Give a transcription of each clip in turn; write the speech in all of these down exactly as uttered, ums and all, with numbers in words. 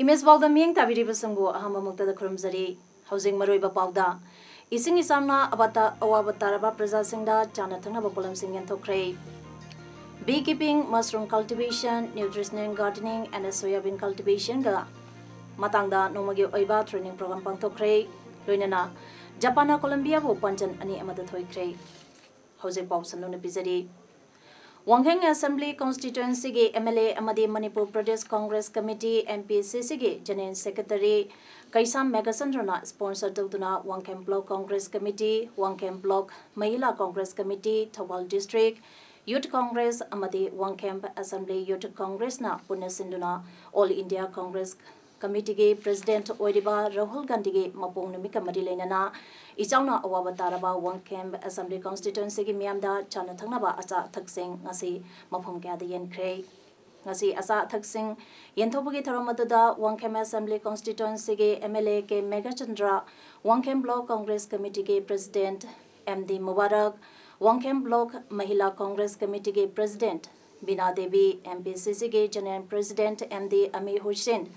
Image ꯄꯥꯎꯗ ꯃꯤꯠꯌꯦꯡ ꯇꯥꯕꯤꯔꯤꯕꯁꯤꯡꯕꯨ ꯑꯍꯥꯟꯕ ꯃꯛꯇꯗ ꯈꯨꯔꯨꯝꯖꯔꯤ꯫ ꯍꯧꯖꯤꯛ ꯃꯔꯨꯑꯣꯏꯕ ꯄꯥꯎꯗ, ꯏꯁꯤꯡ ꯏꯆꯥꯎꯅ ꯑꯋꯥꯕ ꯇꯥꯔꯕ ꯄ꯭ꯔꯖꯥꯁꯤꯡꯗ ꯆꯥꯅ ꯊꯛꯅꯕ ꯄꯣꯠꯂꯝꯁꯤꯡ ꯌꯦꯟꯊꯣꯛꯈ꯭ꯔꯦ꯫ Bee keeping, mushroom cultivation, nutritional gardening and soyabean cultivationꯒ ꯃꯇꯥꯡꯗ ꯅꯣꯡꯃꯒꯤ ꯑꯣꯏꯕ training program ꯄꯥꯡꯊꯣꯛꯈ꯭ꯔꯦ꯫ ꯂꯣꯏꯅꯅ ꯖꯄꯥꯟꯅ ꯀꯣꯂꯝꯕꯤꯌꯥꯕꯨ ꯄꯥꯟꯖꯟ ꯑꯅꯤ ꯑꯃꯗ ꯊꯣꯏꯈ꯭ꯔꯦ꯫ ꯍꯧꯖꯤꯛ ꯄꯥꯎ ꯁꯟꯗꯣꯛꯅ ꯄꯤꯖꯔꯤ꯫ ꯋꯥꯡꯈꯦꯝ Assembly Constituencyꯒꯤ MLA ꯑꯃꯗꯤ ꯃꯅꯤꯄꯨꯔ ꯄ꯭ꯔꯗꯦꯁ ꯀꯪꯒ꯭ꯔꯦꯁ ꯀꯃꯤꯇꯤ, MPCCꯒꯤ General Secretary ꯀꯩꯁꯥꯝ ꯃꯦꯘꯆꯟꯗ꯭ꯔꯅ sponsor ꯇꯧꯗꯨꯅ Wangkhem Block Congress Committee, Wangkhem Block Mahila Congress Committee, Thoubal District Youth Congress ꯑꯃꯗꯤ ꯋꯥꯡꯈꯦꯝ Assembly Youth Congressꯅ ꯄꯨꯟꯅ ꯁꯤꯟꯗꯨꯅ All India Congress Committeeꯒꯤ President ꯑꯣꯏꯔꯤꯕ ꯔꯥꯍꯨꯜ ꯒꯥꯟꯙꯤꯒꯤ ꯃꯄꯣꯛ ꯅꯨꯃꯤꯠꯀ ꯃꯔꯤ ꯂꯩꯅꯅ ꯏꯆꯥꯎꯅ ꯑꯋꯥꯕ ꯇꯥꯔꯕ ꯋꯥꯡꯈꯦꯝ Assembly Constituencyꯒꯤ ꯃꯤꯌꯥꯝꯗ ꯆꯥꯅ ꯊꯛꯅꯕ ꯑꯆꯥ ꯑꯊꯛꯁꯤꯡ ꯉꯁꯤ ꯃꯐꯝ ꯀꯌꯥꯗ ꯌꯦꯟꯈ꯭ꯔꯦ꯫ ꯉꯁꯤ ꯑꯆꯥ ꯑꯊꯛꯁꯤꯡ ꯌꯦꯟꯊꯣꯛꯄꯒꯤ ꯊꯧꯔꯝ ꯑꯗꯨꯗ ꯋꯥꯡꯈꯦꯝ Assembly Constituencyꯒꯤ MLA ꯀꯦ Meghachandra, Wangkhem Block Congress Committeeꯒꯤ President MD Mubarak, Wangkhem Block Mahila Congress Committeeꯒꯤ President ꯕꯤꯅꯥ Devi, MPCCꯒꯤ General President MD Amir Hussain,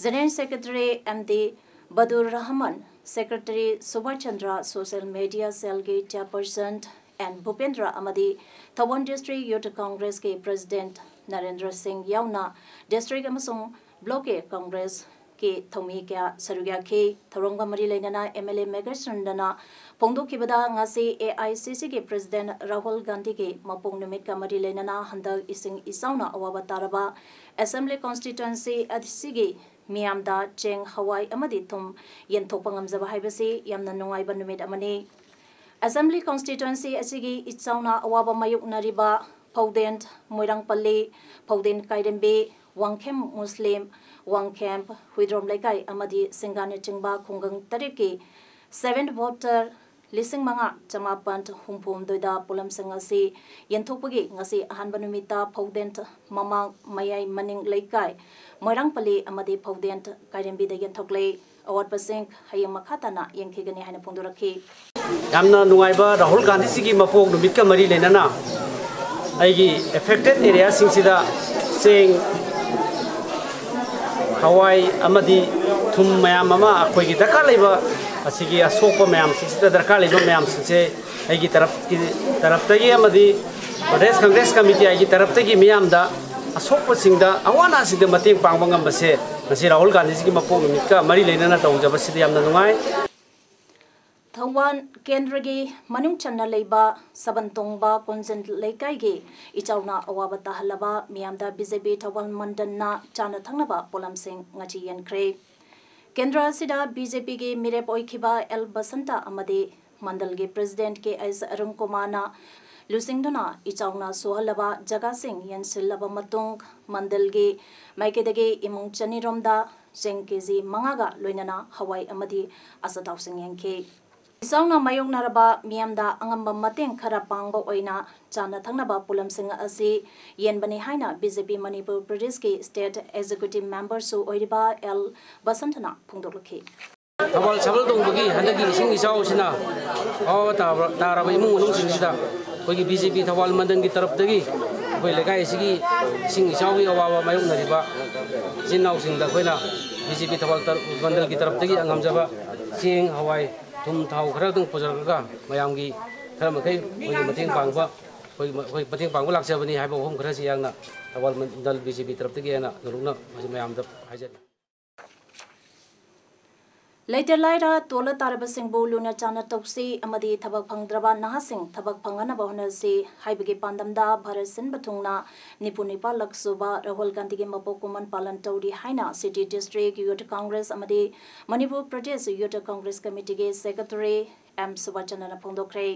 General Secretary MD ꯕꯗꯨꯔ Rahman, Secretary Subhash Chandra, Social Media Cellꯒꯤ Chairperson N ꯚꯨꯄꯦꯟꯗ꯭ꯔ ꯑꯃꯗꯤ Thoubal District Youth Congressꯀꯤ President Narendra ꯁꯤꯡ ꯌꯥꯎꯅ District ꯑꯃꯁꯨꯡ Blockꯀꯤ Congress ꯀꯤ ꯊꯧꯃꯤ ꯀꯌꯥ ꯁꯔꯨꯛ ꯌꯥꯈꯤ꯫ ꯊꯧꯔꯝꯒ ꯃꯔꯤ ꯂꯩꯅꯅ MLA ꯃꯦꯘꯆꯟꯗ꯭ꯔꯅ ꯐꯣꯡꯗꯣꯛꯈꯤꯕꯗ, ꯉꯁꯤ AICCꯒꯤ President ꯔꯥꯍꯨꯜ ꯒꯥꯟꯙꯤꯒꯤ ꯃꯄꯣꯛ ꯅꯨꯃꯤꯠꯀ ꯃꯔꯤ ꯂꯩꯅꯅ ꯍꯟꯗꯛ ꯏꯁꯤꯡ ꯏꯆꯥꯎꯅ ꯑꯋꯥꯕ ꯇꯥꯔꯕ Assembly Constituency ꯑꯁꯤꯒꯤ ꯃꯤꯌꯥꯝꯗ ꯆꯦꯡ, ꯍꯋꯥꯏ ꯑꯃꯗꯤ ꯊꯨꯝ ꯌꯦꯟꯊꯣꯛꯄ ꯉꯝꯖꯕ ꯍꯥꯏꯕꯁꯤ ꯌꯥꯝꯅ ꯅꯨꯡꯉꯥꯏꯕ ꯅꯨꯃꯤꯠ ꯑꯃꯅꯤ꯫ Assembly Constituency ꯑꯁꯤꯒꯤ ꯏꯆꯥꯎꯅ ꯑꯋꯥꯕ ꯃꯥꯌꯣꯛꯅꯔꯤꯕ ꯐꯧꯗꯦꯟ ꯃꯣꯏꯔꯥꯡꯄꯜꯂꯤ, ꯐꯧꯗꯦꯟ ꯀꯥꯏꯔꯦꯝꯕꯤ, ꯋꯥꯡꯈꯦꯝ ꯃꯨꯁꯂꯤꯝ, ꯋꯥꯡꯈꯦꯝ, ꯍꯨꯏꯗ꯭ꯔꯣꯝ ꯂꯩꯀꯥꯏ ꯑꯃꯗꯤ ꯁꯤꯡꯒꯥꯅꯆꯤꯡꯕ ꯈꯨꯡꯒꯪ ꯇꯔꯦꯠꯀꯤ seven voter ꯂꯤꯁꯤꯡ ꯃꯉꯥ ꯆꯃꯥꯄꯟ ꯍꯨꯝꯐꯨ ꯍꯨꯝꯗꯣꯏꯗ ꯄꯣꯠꯂꯝꯁꯤꯡ ꯑꯁꯤ ꯌꯦꯟꯊꯣꯛꯄꯒꯤ ꯉꯁꯤ ꯑꯍꯥꯟꯕ ꯅꯨꯃꯤꯠꯇ ꯐꯧꯗꯦꯟ ꯃꯃꯥꯡ ꯃꯌꯥꯏ ꯃꯅꯤꯡ ꯂꯩꯀꯥꯏ ꯃꯣꯏꯔꯥꯡꯄꯜꯂꯤ ꯑꯃꯗꯤ ꯐꯧꯗꯦꯟ ꯀꯥꯏꯔꯦꯝꯕꯤꯗ ꯌꯦꯟꯊꯣꯛꯂꯦ꯫ ꯑꯋꯥꯠꯄꯁꯤꯡ ꯍꯌꯦꯡ ꯃꯈꯥ ꯇꯥꯅ ꯌꯦꯡꯈꯤꯒꯅꯤ ꯍꯥꯏꯅ ꯐꯣꯡꯗꯣꯔꯛꯈꯤ꯫ ꯌꯥꯝꯅ ꯅꯨꯡꯉꯥꯏꯕ ꯔꯥꯍꯨꯜ ꯒꯥꯟꯙꯤꯖꯤꯒꯤ ꯃꯄꯣꯛ ꯅꯨꯃꯤꯠꯀ ꯃꯔꯤ ꯂꯩꯅꯅ ꯑꯩꯒꯤ affected area ꯁꯤꯡꯁꯤꯗ ꯆꯦꯡ, ꯍꯋꯥꯏ ꯑꯃꯗꯤ ꯊꯨꯝ ꯃꯌꯥꯝ ꯑꯃ ꯑꯩꯈꯣꯏꯒꯤ ꯗꯔꯀꯥꯔ ꯂꯩꯕ ꯑꯁꯤꯒꯤ ꯑꯁꯣꯛꯄ ꯃꯌꯥꯝꯁꯤꯡꯁꯤꯗ ꯗꯔꯀꯥꯔ ꯂꯩꯕ ꯃꯌꯥꯝꯁꯤꯡꯁꯦ ꯑꯩꯒꯤ ꯇꯔꯞꯀꯤ, ꯇꯔꯞꯇꯒꯤ ꯑꯃꯗꯤ ꯄ꯭ꯔꯗꯦꯁ ꯀꯪꯒ꯭ꯔꯦꯁ ꯀꯃꯤꯇꯤ ꯑꯩꯒꯤ ꯇꯔꯞꯇꯒꯤ ꯃꯤꯌꯥꯝꯗ ꯑꯁꯣꯛꯄꯁꯤꯡꯗ ꯑꯋꯥ ꯑꯅꯥꯁꯤꯡꯗ ꯃꯇꯦꯡ ꯄꯥꯡꯕ ꯉꯝꯕꯁꯦ ꯉꯁꯤ ꯔꯥꯍꯨꯜ ꯒꯥꯟꯙꯤꯖꯤꯒꯤ ꯃꯄꯣꯛ ꯅꯨꯃꯤꯠꯀ ꯃꯔꯤ ꯂꯩꯅꯅ ꯇꯧꯖꯕꯁꯤꯗ ꯌꯥꯝꯅ ꯅꯨꯡꯉꯥꯏ꯫ ꯊꯧꯕꯥꯜ ꯀꯦꯟꯗ꯭ꯔꯒꯤ ꯃꯅꯨꯡ ꯆꯟꯅ ꯂꯩꯕ ꯁꯕꯟ ꯇꯣꯡꯕ ꯀꯣꯟꯖꯟ ꯂꯩꯀꯥꯏꯒꯤ ꯏꯆꯥꯎꯅ ꯑꯋꯥꯕ ꯇꯥꯍꯜꯂꯕ ꯃꯤꯌꯥꯝꯗ BJP ꯊꯧꯕꯥꯜ ꯃꯟꯗꯜꯅ ꯆꯥꯅ ꯊꯛꯅꯕ ꯄꯣꯠꯂꯝꯁꯤꯡ ꯉꯁꯤ ꯌꯦꯟꯈ꯭ꯔꯦ꯫ ꯀꯦꯟꯗ꯭ꯔ ꯑꯁꯤꯗ BJPꯒꯤ ꯃꯤꯔꯦꯞ ꯑꯣꯏꯈꯤꯕ ꯑꯦꯜ ꯕꯁꯟꯇ ꯑꯃꯗꯤ ꯃꯟꯗꯜꯒꯤ president ꯀꯦ ꯑꯦꯁ ꯑꯔꯨꯟ ꯀꯨꯃꯥꯔꯅ ꯂꯨꯆꯤꯡꯗꯨꯅ ꯏꯆꯥꯎꯅ ꯁꯣꯛꯍꯜꯂꯕ ꯖꯒꯥꯁꯤꯡ ꯌꯦꯡꯁꯤꯜꯂꯕ ꯃꯇꯨꯡ, ꯃꯟꯗꯜꯒꯤ ꯃꯥꯏꯀꯩꯗꯒꯤ ꯏꯃꯨꯡ ꯆꯅꯤꯔꯣꯝꯗ ꯆꯦꯡ ꯀꯦꯖꯤ ꯃꯉꯥꯒ ꯂꯣꯏꯅꯅ ꯍꯋꯥꯏ ꯑꯃꯗꯤ ꯑꯆꯥꯊꯥꯎꯁꯤꯡ ꯌꯦꯟꯈꯤ꯫ ꯏꯆꯥꯎꯅ ꯃꯥꯌꯣꯛꯅꯔꯕ ꯃꯤꯌꯥꯝꯗ ꯑꯉꯝꯕ ꯃꯇꯦꯡ ꯈꯔ ꯄꯥꯡꯕ ꯑꯣꯏꯅ ꯆꯥꯅ ꯊꯛꯅꯕ ꯄꯣꯠꯂꯝꯁꯤꯡ ꯑꯁꯤ ꯌꯦꯟꯕꯅꯤ ꯍꯥꯏꯅ BJP ꯃꯅꯤꯄꯨꯔ ꯄ꯭ꯔꯗꯦꯁꯀꯤ state executive memberꯁꯨ ꯑꯣꯏꯔꯤꯕ ꯑꯦꯜ ꯕꯁꯟꯇꯅ ꯐꯣꯡꯗꯣꯛꯂꯛꯈꯤ꯫ ꯊꯧꯕꯥꯜ ꯁꯕꯜ ꯇꯣꯡꯕꯒꯤ ꯍꯟꯗꯛꯀꯤ ꯏꯁꯤꯡ ꯏꯆꯥꯎ ꯑꯁꯤꯅ ꯑꯋꯥꯕ ꯇꯥꯕ, ꯇꯥꯔꯕ ꯏꯃꯨꯡ ꯃꯅꯨꯡꯁꯤꯡꯁꯤꯗ ꯑꯩꯈꯣꯏꯒꯤ BJP ꯊꯧꯕꯥꯜ ꯃꯟꯗꯜꯒꯤ ꯇꯔꯞꯇꯒꯤ ꯑꯩꯈꯣꯏ ꯂꯩꯀꯥꯏ ꯑꯁꯤꯒꯤ ꯏꯁꯤꯡ ꯏꯆꯥꯎꯒꯤ ꯑꯋꯥꯕ ꯃꯥꯌꯣꯛꯅꯔꯤꯕ ꯏꯆꯤꯟ ꯏꯅꯥꯎꯁꯤꯡꯗ ꯑꯩꯈꯣꯏꯅ BJP ꯊꯧꯕꯥꯜ ꯇꯔ-, ꯃꯟꯗꯜꯒꯤ ꯇꯔꯞꯇꯒꯤ ꯉꯝꯖꯕ ꯆꯦꯡ, ꯍꯋꯥꯏ, ꯊꯨꯝ, ꯊꯥꯎ ꯈꯔꯗꯪ ꯄꯨꯖꯔꯛꯂꯒ ꯃꯌꯥꯝꯒꯤ ꯈꯔ ꯃꯈꯩ ꯑꯩꯈꯣꯏꯒꯤ ꯃꯇꯦꯡ ꯄꯥꯡꯕ, ꯑꯩꯈꯣꯏ, ꯑꯩꯈꯣꯏ ꯃꯇꯦꯡ ꯄꯥꯡꯕ ꯂꯥꯛꯆꯕꯅꯤ ꯍꯥꯏꯕ ꯋꯥꯐꯝ ꯈꯔꯁꯤ ꯑꯩꯍꯥꯛꯅ ꯊꯧꯕꯥꯜ ꯃꯟꯗꯜ BJP ꯇꯔꯞꯇꯒꯤ ꯑꯩꯅ ꯅꯣꯂꯨꯛꯅ ꯃꯁꯤ ꯃꯌꯥꯝꯗ ꯍꯥꯏꯖꯔꯤ꯫ ꯂꯩꯇ ꯂꯥꯏꯔ ꯇꯣꯜꯂ ꯇꯥꯔꯕꯁꯤꯡꯕꯨ ꯂꯨꯅ ꯆꯥꯟꯅ ꯇꯧꯁꯤ ꯑꯃꯗꯤ ꯊꯕꯛ ꯐꯪꯗ꯭ꯔꯕ ꯅꯍꯥꯁꯤꯡ ꯊꯕꯛ ꯐꯪꯍꯟꯅꯕ ꯍꯣꯠꯅꯁꯤ ꯍꯥꯏꯕꯒꯤ ꯄꯥꯟꯗꯝꯗ ꯚꯥꯔꯠ ꯁꯤꯟꯕ ꯊꯨꯡꯅ ꯅꯤꯐꯨ ꯅꯤꯄꯥꯜꯂꯛ ꯁꯨꯕ ꯔꯥꯍꯨꯜ ꯒꯥꯟꯙꯤꯒꯤ ꯃꯄꯣꯛ ꯀꯨꯝꯑꯣꯟ ꯄꯥꯂꯟ ꯇꯧꯔꯤ ꯍꯥꯏꯅ City District Youth Congress ꯑꯃꯗꯤ ꯃꯅꯤꯄꯨꯔ ꯄ꯭ꯔꯗꯦꯁ Youth Congress Committeeꯒꯤ secretary ꯑꯦꯝ ꯁꯨꯕꯥꯆꯟꯗ꯭ꯔꯅ ꯐꯣꯡꯗꯣꯛꯈ꯭ꯔꯦ꯫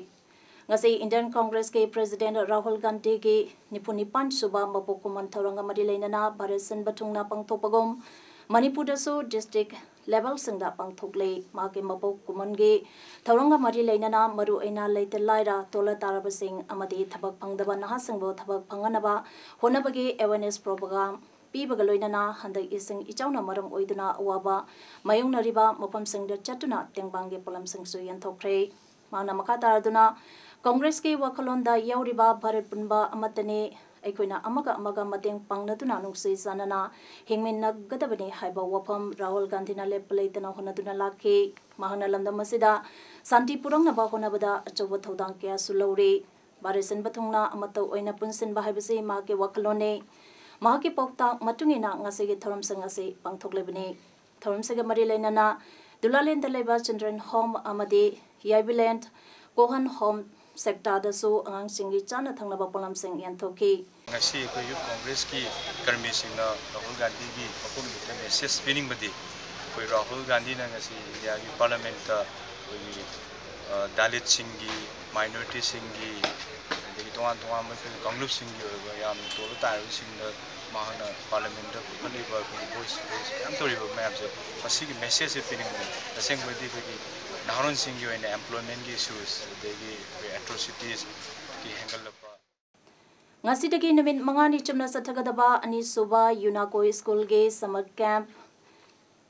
ꯉꯁꯤ Indian Congressꯀꯤ President Rahul Gandhiꯒꯤ ꯅꯤꯐꯨ ꯅꯤꯄꯥꯟ ꯁꯨꯕ ꯃꯄꯣꯛ ꯀꯨꯝꯑꯣꯟ ꯊꯧꯔꯝꯒ ꯃꯔꯤ ꯂꯩꯅꯅ ꯚꯥꯔꯠ ꯁꯤꯟꯕ ꯊꯨꯡꯅ ꯄꯥꯡꯊꯣꯛꯄꯒꯨꯝ, ꯃꯅꯤꯄꯨꯔꯗꯁꯨ district levelꯁꯤꯡꯗ ꯄꯥꯡꯊꯣꯛꯂꯦ꯫ ꯃꯍꯥꯛꯀꯤ ꯃꯄꯣꯛ ꯀꯨꯝꯑꯣꯟꯒꯤ ꯊꯧꯔꯝꯒ ꯃꯔꯤ ꯂꯩꯅꯅ ꯃꯔꯨꯑꯣꯏꯅ ꯂꯩꯇ ꯂꯥꯏꯔ, ꯇꯣꯜꯂ ꯇꯥꯔꯕꯁꯤꯡ ꯑꯃꯗꯤ ꯊꯕꯛ ꯐꯪꯗꯕ ꯅꯍꯥꯁꯤꯡꯕꯨ ꯊꯕꯛ ꯐꯪꯍꯟꯅꯕ ꯍꯣꯠꯅꯕꯒꯤ awareness program ꯄꯤꯕꯒ ꯂꯣꯏꯅꯅ ꯍꯟꯗꯛ ꯏꯁꯤꯡ ꯏꯆꯥꯎꯅ ꯃꯔꯝ ꯑꯣꯏꯗꯨꯅ ꯑꯋꯥꯕ ꯃꯥꯌꯣꯛꯅꯔꯤꯕ ꯃꯐꯝꯁꯤꯡꯗ ꯆꯠꯇꯨꯅ ꯇꯦꯡꯕꯥꯡꯒꯤ ꯄꯣꯠꯂꯝꯁꯤꯡꯁꯨ ꯌꯦꯟꯊꯣꯛꯈ꯭ꯔꯦ꯫ ꯃꯍꯥꯛꯅ ꯃꯈꯥ ꯇꯥꯔꯗꯨꯅ, "ꯀꯪꯒ꯭ꯔꯦꯁꯀꯤ ꯋꯥꯈꯜꯂꯣꯟꯗ ꯌꯥꯎꯔꯤꯕ ꯚꯥꯔꯠ ꯄꯨꯝꯕ ꯑꯃꯠꯇꯅꯤ꯫ ꯑꯩꯈꯣꯏꯅ ꯑꯃꯒ ꯑꯃꯒ ꯃꯇꯦꯡ ꯄꯥꯡꯅꯗꯨꯅ ꯅꯨꯡꯁꯤ ꯆꯥꯟꯅꯅ ꯍꯤꯡꯃꯤꯟꯅꯒꯗꯕꯅꯤ" ꯍꯥꯏꯕ ꯋꯥꯐꯝ ꯔꯥꯍꯨꯜ ꯒꯥꯟꯙꯤꯅ ꯂꯦꯞꯄ ꯂꯩꯇꯅ ꯍꯣꯠꯅꯗꯨꯅ ꯂꯥꯛꯈꯤ꯫ ꯃꯍꯥꯛꯅ ꯂꯝꯗꯝ ꯑꯁꯤꯗ ꯁꯥꯟꯇꯤ ꯄꯨꯔꯛꯅꯕ ꯍꯣꯠꯅꯕꯗ ꯑꯆꯧꯕ ꯊꯧꯗꯥꯡ ꯀꯌꯥꯁꯨ ꯂꯧꯔꯤ꯫ ꯚꯥꯔꯠ ꯁꯤꯟꯕ ꯊꯨꯡꯅ ꯑꯃꯠꯇ ꯑꯣꯏꯅ ꯄꯨꯟꯁꯤꯟꯕ ꯍꯥꯏꯕꯁꯤ ꯃꯍꯥꯛꯀꯤ ꯋꯥꯈꯜꯂꯣꯟꯅꯤ꯫ ꯃꯍꯥꯛꯀꯤ ꯄꯥꯎꯇꯥꯛ ꯃꯇꯨꯡ ꯏꯟꯅ ꯉꯁꯤꯒꯤ ꯊꯧꯔꯝꯁꯤꯡ ꯑꯁꯤ ꯄꯥꯡꯊꯣꯛꯂꯤꯕꯅꯤ꯫ ꯊꯧꯔꯝꯁꯤꯒ ꯃꯔꯤ ꯂꯩꯅꯅ ꯗꯨꯂꯥꯂꯦꯟꯗ ꯂꯩꯕ Children Home ꯑꯃꯗꯤ ꯌꯥꯏꯕꯤꯂꯦꯟ ꯀꯣꯍꯟ ꯍꯣꯝ ꯁꯦꯛꯇꯥꯗꯁꯨ ꯑꯉꯥꯡꯁꯤꯡꯒꯤ ꯆꯥꯅ ꯊꯛꯅꯕ ꯄꯣꯠꯂꯝꯁꯤꯡ ꯌꯦꯟꯊꯣꯛꯈꯤ꯫ ꯉꯁꯤ ꯑꯩꯈꯣꯏ ꯌꯨꯠ ꯀꯣꯡꯒ꯭ꯔꯦꯁꯀꯤ ꯀꯔꯃꯤꯁꯤꯡꯅ ꯔꯥꯍꯨꯜ ꯒꯥꯟꯙꯤꯒꯤ ꯃꯄꯣꯛ ꯅꯨꯃꯤꯠꯇ ꯃꯦꯁꯦꯖ ꯄꯤꯅꯤꯡꯕꯗꯤ, ꯑꯩꯈꯣꯏ ꯔꯥꯍꯨꯜ ꯒꯥꯟꯙꯤꯅ ꯉꯁꯤ ꯏꯟꯗꯤꯌꯥꯒꯤ ꯄꯥꯔꯂꯥꯃꯦꯟꯠꯇ ꯑꯩꯈꯣꯏꯒꯤ, ꯑ, ꯗꯥꯂꯤꯠꯁꯤꯡꯒꯤ, ꯃꯥꯏꯅꯣꯔꯤꯇꯤꯁꯤꯡꯒꯤ, ꯑꯗꯒꯤ ꯇꯣꯉꯥꯟ ꯇꯣꯉꯥꯟꯕ ꯑꯩꯈꯣꯏ ꯀꯥꯡꯂꯨꯞꯁꯤꯡꯒꯤ ꯑꯣꯏꯕ ꯌꯥꯝꯅ ꯇꯣꯜꯂ ꯇꯥꯔꯕꯁꯤꯡꯗ ꯃꯍꯥꯛꯅ ꯄꯥꯔꯂꯥꯃꯦꯟꯠꯇ ꯄꯨꯈꯠꯂꯤꯕ ꯑꯩꯈꯣꯏꯒꯤ ꯚꯣꯏꯁ ꯔꯦꯖ ꯃꯌꯥꯝ ꯇꯧꯔꯤꯕ ꯃꯌꯥꯝꯁꯦ, ꯃꯁꯤꯒꯤ ꯃꯦꯁꯦꯖꯁꯦ ꯄꯤꯅꯤꯡꯕꯅꯤ꯫ ꯑꯁꯦꯡꯕꯗꯤ ꯑꯩꯈꯣꯏꯒꯤ ꯅꯍꯥꯔꯣꯟꯁꯤꯡꯒꯤ ꯑꯣꯏꯅ employmentꯀꯤ issues, ꯑꯗꯒꯤ ꯑꯩꯈꯣꯏ atrocitiesꯀꯤ ꯍꯦꯟꯒꯠꯂꯛꯄ꯫ ꯉꯁꯤꯗꯒꯤ ꯅꯨꯃꯤꯠ ꯃꯉꯥꯅꯤ ꯆꯨꯞꯅ ꯆꯠꯊꯒꯗꯕ ꯑꯅꯤꯁꯨꯕ ꯌꯨꯅꯥꯀꯣ ꯁ꯭ꯀꯨꯜꯒꯤ summer camp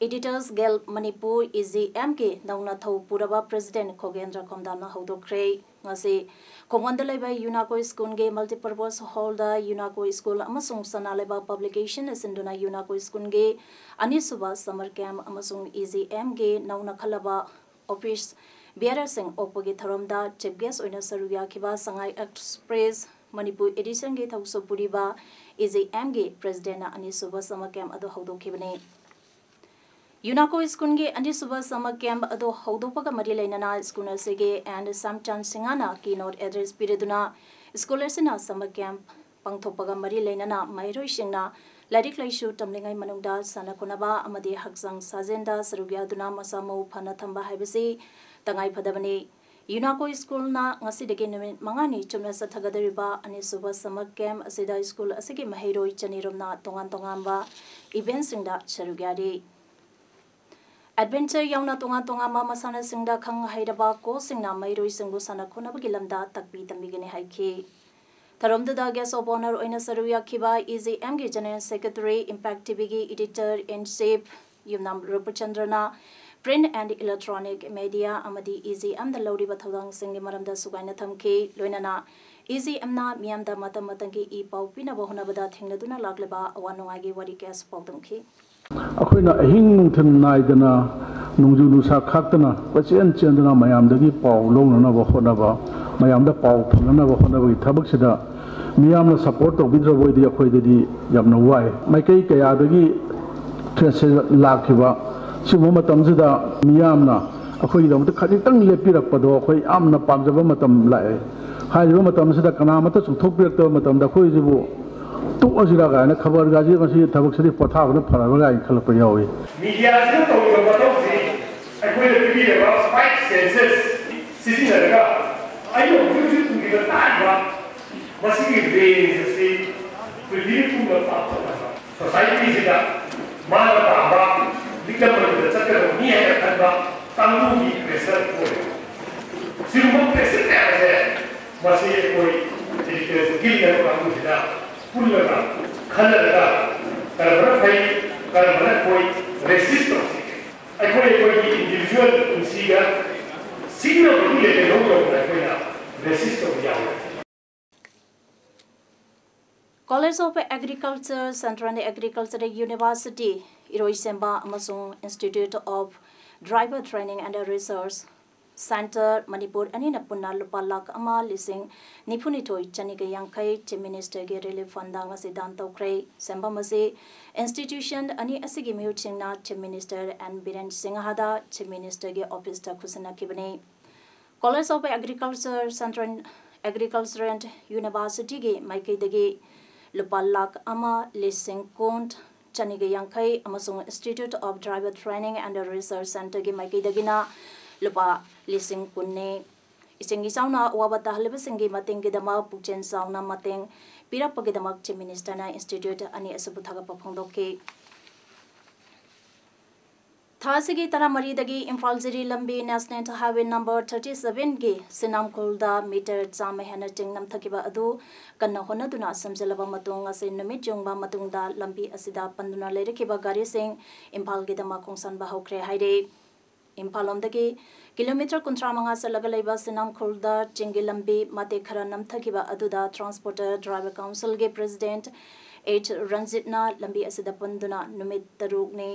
Editors Guild Manipur, EGMꯒꯤ ꯅꯧꯅ ꯊꯧ ꯄꯨꯔꯕ President ꯈꯣꯒꯦꯟꯗ꯭ꯔ ꯈꯣꯝꯗꯥꯝꯅ ꯍꯧꯗꯣꯛꯈ꯭ꯔꯦ꯫ ꯉꯁꯤ ꯈꯣꯡꯕꯣꯟꯗ ꯂꯩꯕ ꯌꯨꯅꯥꯀꯣ ꯁ꯭ꯀꯨꯜꯒꯤ multipurpose hallꯗ ꯌꯨꯅꯥꯀꯣ ꯁ꯭ꯀꯨꯜ ꯑꯃꯁꯨꯡ ꯁꯅꯥ ꯂꯩꯕꯥꯛ ꯄꯕ꯭ꯂꯤꯀꯦꯁꯟꯅ ꯁꯤꯟꯗꯨꯅ ꯌꯨꯅꯥꯀꯣ ꯁ꯭ꯀꯨꯜꯒꯤ ꯑꯅꯤꯁꯨꯕ summer camp ꯑꯃꯁꯨꯡ EGMꯒꯤ ꯅꯧꯅ ꯈꯜꯂꯕ office bearerꯁꯤꯡ ꯑꯣꯛꯄꯒꯤ ꯊꯧꯔꯝꯗ chief guest ꯑꯣꯏꯅ ꯁꯔꯨꯛ ꯌꯥꯈꯤꯕ ꯁꯉꯥꯏ Express ꯃꯅꯤꯄꯨꯔ editionꯒꯤ ꯊꯧꯁꯨ ꯄꯨꯔꯤꯕ EGMꯒꯤ Presidentꯅ ꯑꯅꯤꯁꯨꯕ summer camp ꯑꯗꯨ ꯍꯧꯗꯣꯛꯈꯤꯕꯅꯤ꯫ ꯌꯨꯅꯥꯀꯣ ꯁ꯭ꯀꯨꯜꯒꯤ ꯑꯅꯤꯁꯨꯕ summer camp ꯑꯗꯨ ꯍꯧꯗꯣꯛꯄꯒ ꯃꯔꯤ ꯂꯩꯅꯅ ꯁ꯭ꯀꯨꯜ ꯑꯁꯤꯒꯤ ꯑꯦꯟ ꯁ꯭ꯌꯥꯝꯆꯥꯟ ꯁꯤꯡꯍꯅ keynote address ꯄꯤꯔꯗꯨꯅ ꯁ꯭ꯀꯨꯜ ꯑꯁꯤꯅ summer camp ꯄꯥꯡꯊꯣꯛꯄꯒ ꯃꯔꯤ ꯂꯩꯅꯅ ꯃꯍꯩꯔꯣꯏꯁꯤꯡꯅ ꯂꯥꯏꯔꯤꯛ ꯂꯥꯏꯁꯨ ꯇꯝꯂꯤꯉꯩ ꯃꯅꯨꯡꯗ ꯁꯥꯟꯅ ꯈꯣꯠꯅꯕ ꯑꯃꯗꯤ ꯍꯛꯆꯥꯡ ꯁꯥꯖꯦꯜꯗ ꯁꯔꯨꯛ ꯌꯥꯗꯨꯅ ꯃꯁꯥ ꯃꯎ ꯐꯅ ꯊꯝꯕ ꯍꯥꯏꯕꯁꯤ ꯇꯉꯥꯏ ꯐꯗꯕꯅꯤ꯫ ꯌꯨꯅꯥꯀꯣ ꯁ꯭ꯀꯨꯜꯅ ꯉꯁꯤꯗꯒꯤ ꯅꯨꯃꯤꯠ ꯃꯉꯥꯅꯤ ꯆꯨꯞꯅ ꯆꯠꯊꯒꯗꯧꯔꯤꯕ ꯑꯅꯤꯁꯨꯕ summer camp ꯑꯁꯤꯗ ꯁ꯭ꯀꯨꯜ ꯑꯁꯤꯒꯤ ꯃꯍꯩꯔꯣꯏ ꯆꯅꯤꯔꯣꯝꯅ ꯇꯣꯉꯥꯟ ꯇꯣꯉꯥꯟꯕ eventꯁꯤꯡꯗ ꯁꯔꯨꯛ ꯌꯥꯔꯤ꯫ Adventure ꯌꯥꯎꯅ ꯇꯣꯉꯥꯟ ꯇꯣꯉꯥꯟꯕ ꯃꯁꯥꯟꯅꯁꯤꯡꯗ ꯈꯪ ꯍꯩꯔꯕ coachꯁꯤꯡꯅ ꯃꯍꯩꯔꯣꯏꯁꯤꯡꯕꯨ ꯁꯥꯟꯅ ꯈꯣꯠꯅꯕꯒꯤ ꯂꯝꯗ ꯇꯥꯛꯄꯤ ꯇꯝꯕꯤꯒꯅꯤ ꯍꯥꯏꯈꯤ꯫ ꯊꯧꯔꯝꯗꯨꯗ guest of honour ꯑꯣꯏꯅ ꯁꯔꯨꯛ ꯌꯥꯈꯤꯕ EGMꯒꯤ General Secretary, Impact TVꯒꯤ editor in chief Yumnam ꯔꯨꯄꯆꯟꯗ꯭ꯔꯅ print and electronic media ꯑꯃꯗꯤ EGMꯗ ꯂꯧꯔꯤꯕ ꯊꯧꯗꯥꯡꯁꯤꯡꯒꯤ ꯃꯔꯝꯗ ꯁꯨꯒꯥꯏꯅ ꯊꯝꯈꯤ꯫ ꯂꯣꯏꯅꯅ EGMꯅ ꯃꯤꯌꯥꯝꯗ ꯃꯇꯝ ꯃꯇꯝꯒꯤ ꯏ ꯄꯥꯎ ꯄꯤꯅꯕ ꯍꯣꯠꯅꯕꯗ ꯊꯦꯡꯅꯗꯨꯅ ꯂꯥꯛꯂꯤꯕ ꯑꯋꯥ ꯅꯨꯡꯉꯥꯏꯒꯤ ꯋꯥꯔꯤ ꯀꯌꯥꯁꯨ ꯄꯥꯎꯗꯝꯈꯤ꯫ ꯑꯩꯈꯣꯏꯅ ꯑꯍꯤꯡ ꯅꯨꯡꯊꯤꯜ ꯅꯥꯏꯗꯅ, ꯅꯣꯡꯖꯨ ꯅꯨꯡꯁꯥ ꯈꯥꯛꯇꯅ ꯀꯣꯏꯆꯦꯟ ꯆꯦꯟꯗꯨꯅ ꯃꯌꯥꯝꯗꯒꯤ ꯄꯥꯎ ꯂꯧꯅꯅꯕ ꯍꯣꯠꯅꯕ, ꯃꯌꯥꯝꯗ ꯄꯥꯎ ꯐꯪꯅꯅꯕ ꯍꯣꯠꯅꯕꯒꯤ ꯊꯕꯛꯁꯤꯗ ꯃꯤꯌꯥꯝꯅ support ꯇꯧꯕꯤꯗ꯭ꯔꯕ ꯑꯣꯏꯗꯤ ꯑꯩꯈꯣꯏꯗꯗꯤ ꯌꯥꯝꯅ ꯋꯥꯏ꯫ ꯃꯥꯏꯀꯩ ꯀꯌꯥꯗꯒꯤ threatꯁꯦ ꯂꯥꯛꯈꯤꯕ ꯁꯤꯒꯨꯝꯕ ꯃꯇꯝꯁꯤꯗ ꯃꯤꯌꯥꯝꯅ ꯑꯩꯈꯣꯏꯒꯤꯗꯃꯛꯇ ꯈꯖꯤꯛꯇꯪ ꯂꯦꯞꯄꯤꯔꯛꯄꯗꯣ ꯑꯩꯈꯣꯏ ꯌꯥꯝꯅ ꯄꯥꯝꯖꯕ ꯃꯇꯝ ꯂꯥꯛꯑꯦ꯫ ꯍꯥꯏꯔꯤꯕ ꯃꯇꯝꯁꯤꯗ ꯀꯅꯥꯃꯠꯇ ꯆꯨꯝꯊꯣꯛꯄꯤꯔꯛꯇꯕ ꯃꯇꯝꯗ ꯑꯩꯈꯣꯏꯁꯤꯕꯨ ꯇꯣꯛꯑꯁꯤꯔꯥ ꯀꯥꯏꯅ ꯈꯕꯔꯒꯥꯁꯦ ꯃꯁꯤ ꯊꯕꯛꯁꯤꯗꯤ ꯄꯣꯊꯥꯕꯅ ꯐꯔꯕ꯭ꯔꯥ ꯀꯥꯏꯅ ꯈꯜꯂꯛꯄ ꯌꯥꯎꯏ꯫ Mediaꯁꯤꯅ ꯇꯧꯔꯤꯕ ꯃꯊꯧꯁꯤ ꯑꯩꯈꯣꯏꯅ ꯄꯤꯕꯤꯔꯕ five senses ꯁꯤꯖꯤꯟꯅꯔꯒ ꯑꯩꯅ ꯍꯧꯖꯤꯛ ꯍꯧꯖꯤꯛ ꯎꯔꯤꯕ ꯇꯥꯔꯤꯕ ꯃꯁꯤꯒꯤ range ꯑꯁꯤ ꯄ꯭ꯔꯤꯊꯤꯕꯤ ꯄꯨꯝꯕ ꯄꯥꯛꯊꯣꯛꯅꯕ societyꯁꯤꯗ ꯃꯥꯅ ꯄꯥꯝꯕ ꯂꯤꯛꯂꯝ ꯃꯅꯨꯡꯗ ꯆꯠꯀꯗꯕ ꯃꯤ ꯍꯥꯏꯅ ꯈꯟꯕ ꯀꯥꯡꯕꯨꯒꯤ pressure ꯑꯣꯏꯔꯦ꯫ ꯁꯤꯒꯨꯝꯕ pressure ꯃꯌꯥꯝ ꯑꯁꯦ ꯃꯁꯤ ꯑꯩꯈꯣꯏ editors guild ꯍꯥꯏꯕ ꯀꯥꯡꯕꯨꯁꯤꯗ ꯄꯨꯜꯂꯒ ꯈꯟꯅꯔꯒ ꯀꯔꯝꯕꯅ ꯐꯩ, ꯀꯔꯝꯕꯅ ꯑꯩꯈꯣꯏ resist ꯇꯧꯁꯤꯒꯦ꯫ ꯑꯩꯈꯣꯏ ꯑꯩꯈꯣꯏꯒꯤ individual ꯄꯨꯟꯁꯤꯒ ꯁꯤꯡꯅꯕꯒꯤ level ꯌꯧꯅ ꯑꯩꯈꯣꯏꯅ resist ꯇꯧꯕ ꯌꯥꯎꯔꯦ꯫ College of Agriculture, Central Agriculture University, ꯏꯔꯣꯏꯁꯦꯝꯕ ꯑꯃꯁꯨꯡ Institute of Driver Training and Research Centre, Manipur ꯑꯅꯤꯅ ꯄꯨꯟꯅ ꯂꯨꯄꯥ ꯂꯥꯈ ꯑꯃ ꯂꯤꯁꯤꯡ ꯅꯤꯐꯨꯅꯤꯊꯣꯏ ꯆꯅꯤꯒ ꯌꯥꯡꯈꯩ Chief Ministerꯒꯤ relief fundꯗ ꯉꯁꯤ ꯗꯥꯟ ꯇꯧꯈ꯭ꯔꯦ꯫ ꯁꯦꯝꯕꯝ ꯑꯁꯤ institution ꯑꯅꯤ ꯑꯁꯤꯒꯤ ꯃꯤꯍꯨꯠꯁꯤꯡꯅ Chief Minister N Biren ꯁꯤꯡꯍꯗ Chief Ministerꯒꯤ officeꯇ ꯈꯨꯠꯁꯤꯟꯅꯈꯤꯕꯅꯤ꯫ College of Agriculture, Central Agricultural Universityꯒꯤ ꯃꯥꯏꯀꯩꯗꯒꯤ ꯂꯨꯄꯥ ꯂꯥꯈ ꯑꯃ ꯂꯤꯁꯤꯡ ꯀꯨꯟ ꯆꯅꯤꯒ ꯌꯥꯡꯈꯩ ꯑꯃꯁꯨꯡ Institute of Driver Training and Research Centreꯒꯤ ꯃꯥꯏꯀꯩꯗꯒꯤꯅ ꯂꯨꯄꯥ ꯂꯤꯁꯤꯡ ꯀꯨꯟꯅꯤ꯫ ꯏꯁꯤꯡ ꯏꯆꯥꯎꯅ ꯑꯋꯥꯕ ꯇꯥꯍꯜꯂꯤꯕꯁꯤꯡꯒꯤ ꯃꯇꯦꯡꯒꯤꯗꯃꯛ ꯄꯨꯛꯆꯦꯜ ꯆꯥꯎꯅ ꯃꯇꯦꯡ ꯄꯤꯔꯛꯄꯒꯤꯗꯃꯛ Chief Minister ꯅ Institute ꯑꯅꯤ ꯑꯁꯤꯕꯨ ꯊꯥꯒꯠꯄ ꯐꯣꯡꯗꯣꯛꯈꯤ꯫ ꯊꯥ ꯑꯁꯤꯒꯤ ꯇꯔꯥꯃꯔꯤꯗꯒꯤ ꯏꯝꯐꯥꯜ ꯖꯤꯔꯤ ꯂꯝꯕꯤ National Highway number thirty seven ꯒꯤ ꯁꯤꯅꯥꯝꯈꯣꯜꯗ meter ꯆꯥꯝꯃ ꯍꯦꯟꯅ ꯆꯤꯡ ꯅꯝꯊꯈꯤꯕ ꯑꯗꯨ ꯀꯟꯅ ꯍꯣꯠꯅꯗꯨꯅ ꯁꯦꯝꯖꯤꯜꯂꯕ ꯃꯇꯨꯡ, ꯉꯁꯤ ꯅꯨꯃꯤꯠ ꯌꯨꯡꯕ ꯃꯇꯨꯡꯗ ꯂꯝꯕꯤ ꯑꯁꯤꯗ ꯄꯟꯗꯨꯅ ꯂꯩꯔꯛꯈꯤꯕ ꯒꯥꯔꯤꯁꯤꯡ ꯏꯝꯐꯥꯜꯒꯤꯗꯃꯛ ꯈꯣꯡꯁꯥꯟꯕ ꯍꯧꯈ꯭ꯔꯦ ꯍꯥꯏꯔꯤ꯫ ꯏꯝꯐꯥꯜ ꯂꯣꯝꯗꯒꯤ ꯀꯤꯂꯣꯃꯤꯇꯔ ꯀꯨꯟꯊ꯭ꯔꯥ ꯃꯉꯥ ꯆꯠꯂꯒ ꯂꯩꯕ ꯁꯤꯅꯥꯝꯈꯣꯜꯗ ꯆꯤꯡꯒꯤ ꯂꯝꯕꯤ ꯃꯇꯦꯛ ꯈꯔ ꯅꯝꯊꯈꯤꯕ ꯑꯗꯨꯗ Transporter Driver Council ꯒꯤ President H ꯔꯟꯖꯤꯠꯅ ꯂꯝꯕꯤ ꯑꯁꯤꯗ ꯄꯨꯟꯗꯨꯅ ꯅꯨꯃꯤꯠ ꯇꯔꯨꯛꯅꯤ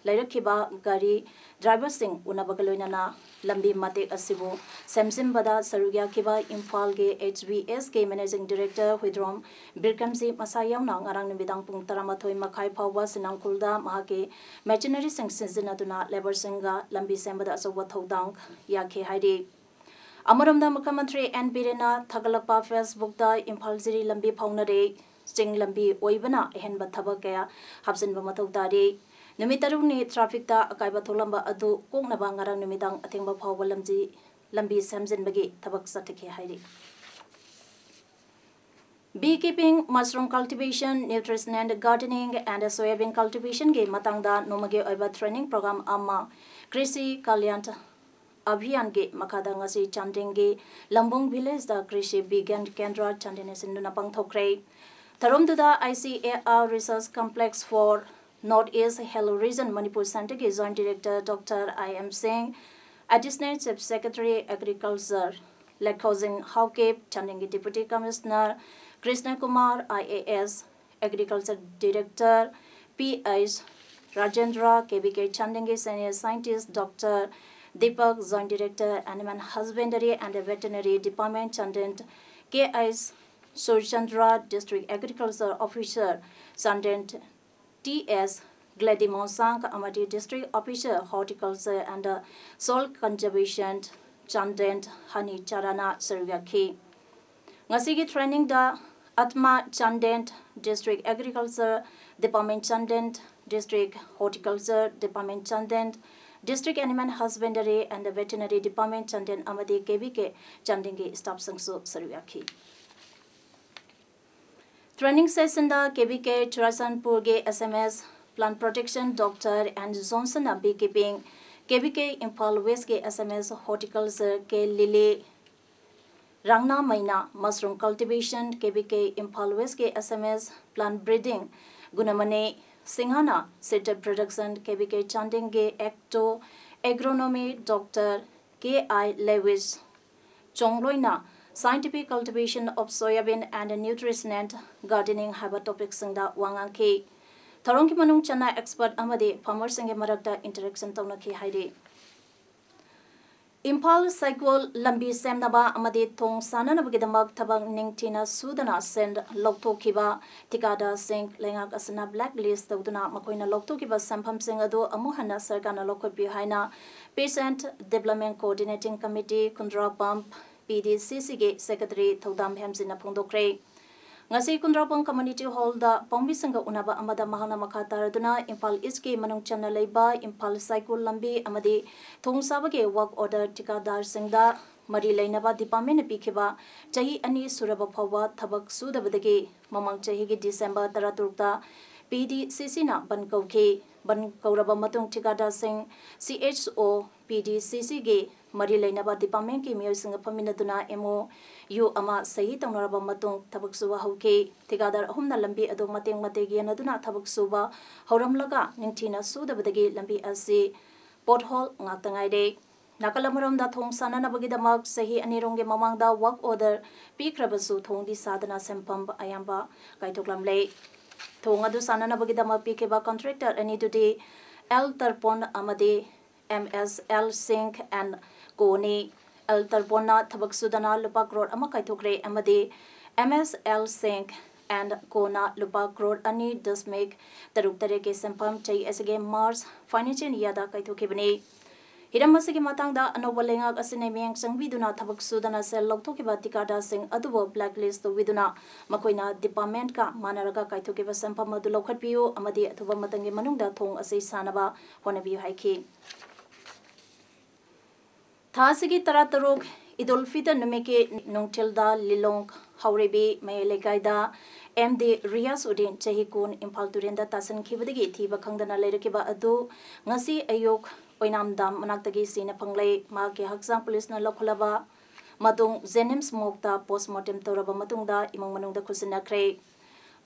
ꯂꯩꯔꯛꯈꯤꯕ ꯒꯥꯔꯤ driver ꯁꯤꯡ ꯎꯅꯕꯒ ꯂꯣꯏꯅꯅ ꯂꯝꯕꯤ ꯃꯇꯦꯛ ꯑꯁꯤꯕꯨ ꯁꯦꯝꯖꯤꯟꯕꯗ ꯁꯔꯨꯛ ꯌꯥꯈꯤꯕ ꯏꯝꯐꯥꯜꯒꯤ H V S ꯀꯤ Managing Director ꯍꯨꯏꯗ꯭ꯔꯣꯝ ꯕꯤꯀ꯭ꯔꯝꯖꯤꯠ ꯃꯁꯥ ꯌꯥꯎꯅ ꯉꯔꯥꯡ ꯅꯨꯃꯤꯗꯥꯡ ꯄꯨꯡ ꯇꯔꯥꯃꯥꯊꯣꯏ ꯃꯈꯥꯏ ꯐꯥꯎꯕ ꯁꯤꯅꯥꯝꯈꯣꯜꯗ ꯃꯍꯥꯛꯀꯤ machinery ꯁꯤꯡ ꯁꯤꯖꯤꯟꯅꯗꯨꯅ labour ꯁꯤꯡꯒ ꯂꯝꯕꯤ ꯁꯦꯝꯕꯗ ꯑꯆꯧꯕ ꯊꯧꯗꯥꯡ ꯌꯥꯈꯤ ꯍꯥꯏꯔꯤ꯫ ꯑꯃꯔꯣꯝꯗ ꯃꯨꯈ꯭ꯌ ꯃꯟꯇ꯭ꯔꯤ ꯑꯦꯟ ꯕꯤꯔꯦꯟꯅ ꯊꯥꯒꯠꯂꯛꯄ Facebook ꯇ ꯏꯝꯐꯥꯜ ꯖꯤꯔꯤ ꯂꯝꯕꯤ ꯐꯥꯎꯅꯔꯦ, ꯆꯤꯡ ꯂꯝꯕꯤ ꯑꯣꯏꯕꯅ ꯑꯍꯦꯟꯕ ꯊꯕꯛ ꯀꯌꯥ ꯍꯥꯞꯆꯤꯟꯕ ꯃꯊꯧ ꯇꯥꯔꯤ꯫ ꯅꯨꯃꯤꯠ ꯇꯔꯨꯛꯅꯤ traffic ꯇ ꯑꯀꯥꯏꯕ ꯊꯣꯛꯂꯝꯕ ꯑꯗꯨ ꯀꯣꯛꯅꯕ ꯉꯔꯥꯡ ꯅꯨꯃꯤꯗꯥꯡ ꯑꯊꯦꯡꯕ ꯐꯥꯎꯕ ꯂꯝꯖꯤ-, ꯂꯝꯕꯤ ꯁꯦꯝꯖꯤꯟꯕꯒꯤ ꯊꯕꯛ ꯆꯠꯊꯈꯤ ꯍꯥꯏꯔꯤ꯫ Bee keeping, mushroom cultivation, nutrition and gardening and soyabean cultivation ꯒꯤ ꯃꯇꯥꯡꯗ ꯅꯣꯡꯃꯒꯤ ꯑꯣꯏꯕ training program ꯑꯃ ꯀ꯭ꯔꯤꯁꯤ ꯀꯜꯌꯥꯟ ꯑꯚꯤꯌꯥꯟꯒꯤ ꯃꯈꯥꯗ ꯉꯁꯤ ꯆꯥꯟꯗꯦꯜꯒꯤ ꯂꯝꯕꯨꯡ village ꯇ ꯀ꯭ꯔꯤꯁꯤ ꯕꯤꯒ꯭ꯌꯥꯟ ꯀꯦꯟꯗ꯭ꯔ ꯆꯥꯟꯗꯦꯜꯅ ꯁꯤꯟꯗꯨꯅ ꯄꯥꯡꯊꯣꯛꯈ꯭ꯔꯦ꯫ ꯊꯧꯔꯝꯗꯨꯗ I C A R Research Complex for North East Hill Region Manipur Center ꯒꯤ Joint Director Doctor I M Singh, Additional Chief Secretary Agriculture ꯂꯩꯈꯣꯖꯤꯡ Haokip, ꯆꯥꯟꯗꯦꯜꯒꯤ Deputy Commissioner Krishna Kumar, I A S, Agriculture Director P H Rajendra, K V K ꯆꯥꯟꯗꯦꯜꯒꯤ Senior Scientist Doctor Deepak, Joint Director Animal Husbandry and Veterinary Department Chandel, K H Surchandra, District Agriculture Officer Chandel, T S ꯒ꯭ꯂꯦꯗꯤ ꯃꯣꯟꯁꯥꯡ ꯑꯃꯗꯤ District Officer Horticulture and Soil Conservation Chandel ꯍꯅꯤ ꯆꯥꯔꯥꯅ ꯁꯔꯨꯛ ꯌꯥꯈꯤ꯫ ꯉꯁꯤꯒꯤ training the Atma Chandel, District Agriculture Department Chandel, District Horticulture Department Chandel, District Animal Husbandry and Veterinary Department Chandel ꯑꯃꯗꯤ K V K Chandel ꯒꯤ staff ꯁꯤꯡꯁꯨ ꯁꯔꯨꯛ ꯌꯥꯈꯤ꯫ Training session ꯗ K V K Churachandpur ꯒꯤ S M S Plant Protection Doctor N Johnson ꯅ Beekeeping, K V K Imphal West ꯀꯤ S M S Horticulture K Lily ꯔꯥꯡꯅꯥꯃꯩꯅ Mushroom Cultivation, K V K Imphal West ꯀꯤ S M S Plant Breeding, ꯒꯨꯅꯃꯅꯤ ꯁꯤꯡꯍꯅ Seed Production, K V K Chandel ꯒꯤ Ecto Agronomy Doctor K I Lewis ꯆꯣꯡꯂꯣꯏꯅ Scientific Cultivation of Soyabean and Nutrition and Gardening ꯍꯥꯏꯕ topic ꯁꯤꯡꯗ ꯋꯥ ꯉꯥꯡꯈꯤ꯫ ꯊꯧꯔꯝꯒꯤ ꯃꯅꯨꯡ ꯆꯟꯅ expert ꯑꯃꯗꯤ farmer ꯁꯤꯡꯒꯤ ꯃꯔꯛꯇ interaction ꯇꯧꯅꯈꯤ ꯍꯥꯏꯔꯤ꯫ ꯏꯝꯐꯥꯜ ꯁꯥꯏꯀꯣꯜ ꯂꯝꯕꯤ ꯁꯦꯝꯅꯕ ꯑꯃꯗꯤ ꯊꯣꯡ ꯁꯥꯅꯅꯕꯒꯤꯗꯃꯛ ꯊꯕꯛ ꯅꯤꯡꯊꯤꯅ ꯁꯨꯗꯅ ꯁꯦꯜ ꯂꯧꯊꯣꯛꯈꯤꯕ ꯊꯤꯀꯥꯗꯥꯔꯁꯤꯡ ꯂꯩꯉꯥꯛ ꯑꯁꯤꯅ blacklist ꯇꯧꯗꯨꯅ ꯃꯈꯣꯏꯅ ꯂꯧꯊꯣꯛꯈꯤꯕ ꯁꯦꯟꯐꯝꯁꯤꯡ ꯑꯗꯨ ꯑꯃꯨꯛ ꯍꯟꯅ ꯁꯔꯀꯥꯔꯅ ꯂꯧꯈꯠꯄꯤꯌꯨ ꯍꯥꯏꯅ Peasant Development Coordinating Committee, ꯈꯨꯟꯗ꯭ꯔꯥꯛꯄꯝ P D C C ꯒꯤ secretary ꯊꯧꯗꯥꯝ ꯍꯦꯝꯖꯤꯟꯅ ꯐꯣꯡꯗꯣꯛꯈ꯭ꯔꯦ꯫ ꯉꯁꯤ ꯈꯨꯟꯗ꯭ꯔꯥꯛꯄꯝ Community Hall ꯗ ꯄꯥꯎꯃꯤꯁꯤꯡꯒ ꯎꯅꯕ ꯑꯃꯗ ꯃꯍꯥꯛꯅ ꯃꯈꯥ ꯇꯥꯔꯗꯨꯅ ꯏꯝꯐꯥꯜ East ꯀꯤ ꯃꯅꯨꯡ ꯆꯟꯅ ꯂꯩꯕ ꯏꯝꯐꯥꯜ ꯁꯥꯏꯀꯣꯜ ꯂꯝꯕꯤ ꯑꯃꯗꯤ ꯊꯣꯡ ꯁꯥꯕꯒꯤ work order ꯊꯤꯀꯥꯗꯥꯔꯁꯤꯡꯗ ꯃꯔꯤ ꯂꯩꯅꯕ department ꯅ ꯄꯤꯈꯤꯕ ꯆꯍꯤ ꯑꯅꯤ ꯁꯨꯔꯕ ꯐꯥꯎꯕ ꯊꯕꯛ ꯁꯨꯗꯕꯗꯒꯤ ꯃꯃꯥꯡ ꯆꯍꯤꯒꯤ December ꯇꯔꯥꯇꯔꯨꯛꯇ P D C C ꯅ ꯕꯟ ꯀꯧꯈꯤ꯫ ꯕꯟ ꯀꯧꯔꯕ ꯃꯇꯨꯡ ꯊꯤꯀꯥꯗꯥꯔꯁꯤꯡ, C H O, P D C C ꯒꯤ ꯃꯔꯤ ꯂꯩꯅꯕ department ꯀꯤ ꯃꯤꯑꯣꯏꯁꯤꯡꯒ ꯐꯝꯃꯤꯟꯅꯗꯨꯅ M O U ꯑꯃ ꯁꯍꯤ ꯇꯧꯅꯔꯕ ꯃꯇꯨꯡ ꯊꯕꯛ ꯁꯨꯕ ꯍꯧꯈꯤ꯫ ꯊꯤꯀꯥꯗꯥꯔ ꯑꯍꯨꯝꯅ ꯂꯝꯕꯤ ꯑꯗꯨ ꯃꯇꯦꯛ ꯃꯇꯦꯛ ꯌꯦꯟꯅꯗꯨꯅ ꯊꯕꯛ ꯁꯨꯕ ꯍꯧꯔꯝꯂꯒ ꯅꯤꯡꯊꯤꯅ ꯁꯨꯗꯕꯗꯒꯤ ꯂꯝꯕꯤ ꯑꯁꯤ pothole ꯉꯥꯛꯇ ꯉꯥꯏꯔꯦ꯫ ꯅꯥꯀꯜ ꯑꯃꯔꯣꯝꯗ ꯊꯣꯡ ꯁꯥꯅꯅꯕꯒꯤꯗꯃꯛ ꯆꯍꯤ ꯑꯅꯤꯔꯣꯝꯒꯤ ꯃꯃꯥꯡꯗ work order ꯄꯤꯈ꯭ꯔꯕꯁꯨ ꯊꯣꯡꯗꯤ ꯁꯥꯗꯅ ꯁꯦꯟꯐꯝ ꯑꯌꯥꯝꯕ ꯀꯥꯏꯊꯣꯛꯂꯝꯂꯦ꯫ ꯊꯣꯡ ꯑꯗꯨ ꯁꯥꯅꯅꯕꯒꯤꯗꯃꯛ ꯄꯤꯈꯤꯕ contractor ꯑꯅꯤꯗꯨꯗꯤ L Tarpon ꯑꯃꯗꯤ M S L Singh and Co ꯅꯤ꯫ L Tarpon ꯅ ꯊꯕꯛ ꯁꯨꯗꯅ ꯂꯨꯄꯥ ꯀ꯭ꯔꯣꯔ ꯑꯃ ꯀꯥꯏꯊꯣꯛꯈ꯭ꯔꯦ ꯑꯃꯗꯤ M S L Singh and Co ꯅ ꯂꯨꯄꯥ ꯀ꯭ꯔꯣꯔ ꯑꯅꯤ ꯗꯁꯃꯤꯛ ꯇꯔꯨꯛ ꯇꯔꯦꯠꯀꯤ ꯁꯦꯟꯐꯝ ꯆꯍꯤ ꯑꯁꯤꯒꯤ March financial year ꯗ ꯀꯥꯏꯊꯣꯛꯈꯤꯕꯅꯤ꯫ ꯍꯤꯔꯝ ꯑꯁꯤꯒꯤ ꯃꯇꯥꯡꯗ ꯑꯅꯧꯕ ꯂꯩꯉꯥꯛ ꯑꯁꯤꯅ ꯃꯤꯠꯌꯦꯡ ꯆꯪꯕꯤꯗꯨꯅ ꯊꯕꯛ ꯁꯨꯗꯅ ꯁꯦꯜ ꯂꯧꯊꯣꯛꯈꯤꯕ ꯊꯤꯀꯥꯗꯥꯔꯁꯤꯡ ꯑꯗꯨꯕꯨ blacklist ꯇꯧꯕꯤꯗꯨꯅ ꯃꯈꯣꯏꯅ department ꯀ ꯃꯥꯟꯅꯔꯒ ꯀꯥꯏꯊꯣꯛꯈꯤꯕ ꯁꯦꯟꯐꯝ ꯑꯗꯨ ꯂꯧꯈꯠꯄꯤꯌꯨ ꯑꯃꯗꯤ ꯑꯊꯨꯕ ꯃꯇꯝꯒꯤ ꯃꯅꯨꯡꯗ ꯊꯣꯡ ꯑꯁꯤ ꯁꯥꯅꯕ ꯍꯣꯠꯅꯕꯤꯌꯨ ꯍꯥꯏꯈꯤ꯫ ꯊꯥ ꯑꯁꯤꯒꯤ ꯇꯔꯥꯇꯔꯨꯛ, ꯏꯗꯨꯜ ꯐꯤꯇꯔ ꯅꯨꯃꯤꯠꯀꯤ ꯅꯨꯡꯊꯤꯜꯗ ꯂꯤꯂꯣꯡ ꯍꯥꯎꯔꯩꯕꯤ ꯃꯌꯥꯏ ꯂꯩꯀꯥꯏꯗ ꯑꯦꯝ ꯗꯤ ꯔꯤꯌꯥꯁ ꯎꯗꯤꯟ, ꯆꯍꯤ ꯀꯨꯟ, ꯏꯝꯐꯥꯜ ꯇꯨꯔꯦꯟꯗ ꯇꯥꯁꯤꯟꯈꯤꯕꯗꯒꯤ ꯊꯤꯕ ꯈꯪꯗꯅ ꯂꯩꯔꯛꯈꯤꯕ ꯑꯗꯨ ꯉꯁꯤ ꯑꯌꯨꯛ ꯑꯣꯏꯅꯥꯝ ꯗꯥꯝ ꯃꯅꯥꯛꯇꯒꯤ ꯁꯤꯅ ꯐꯪꯂꯦ꯫ ꯃꯍꯥꯛꯀꯤ ꯍꯛꯆꯥꯡ ꯄꯨꯂꯤꯁꯅ ꯂꯧꯈꯠꯂꯕ ꯃꯇꯨꯡ ꯖꯦꯅꯤꯝꯁ ꯃꯣꯔꯒꯇ ꯄꯣꯁꯃꯣꯔꯇꯦꯝ ꯇꯧꯔꯕ ꯃꯇꯨꯡꯗ ꯏꯃꯨꯡ ꯃꯅꯨꯡꯗ ꯈꯨꯠꯁꯤꯟꯅꯈ꯭ꯔꯦ꯫